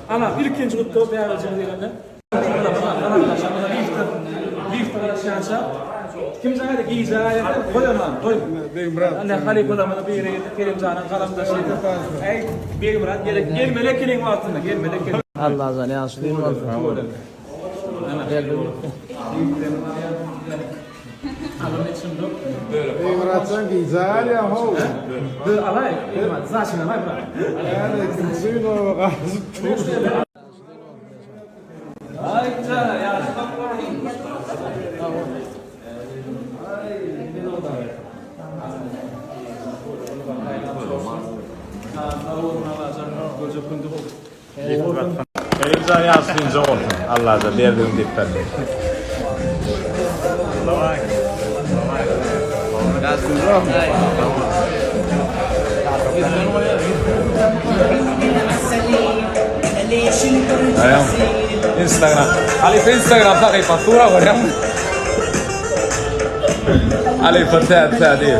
Ana, ilkinji gutlag bäbejigimiz gelende. Kim jaýda gije aýady goý aman goý. Begmyrat. Ana halypalarymyzyň biri Kerimjanyň galamdaşy. Eý Begmyrat gerek gelmeli ekeniň wagtynda gelmeli ekeniň. Allajan ýagşy gün bolsun. Begmyratjan gije alýaň how. Dur alaý. Zaçyn alaý brat. Ýa-da ikimiz oba galyp dur. Kerimjan ýagşy dynja bolsun. Allajan berdigini dep bersin. Instagram. Halypa Instagram sahypasy dur görýäňmi? Halypa täze täze.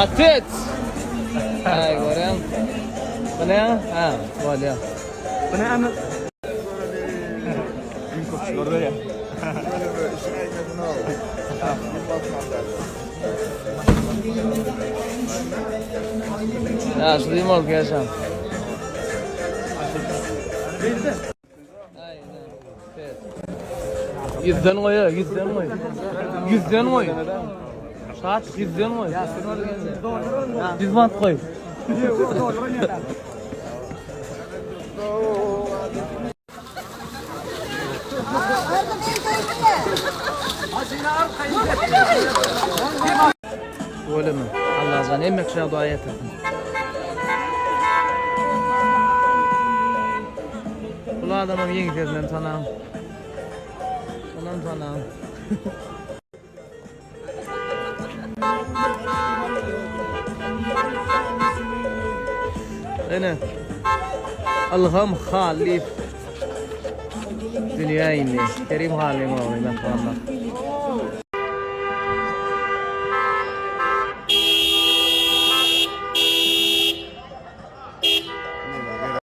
Atec! Aý görýäň. Bu ne? Ha, bolýar. Bu näme? Ýaşly diýme ol gelşem. Ýüzden goý, ýüzden goý. Ýüzden goý. Şat ýüzden goý. Ýüz manat goý. Tüweleme. Allajan hemme kişä dua ýetirsin. Bul adamam ýeňsesinden tanaň. Onam tanaň. Ene. Ylham Hallyýew dünýä indi. Kerim Hallyň ogly mähribanlar.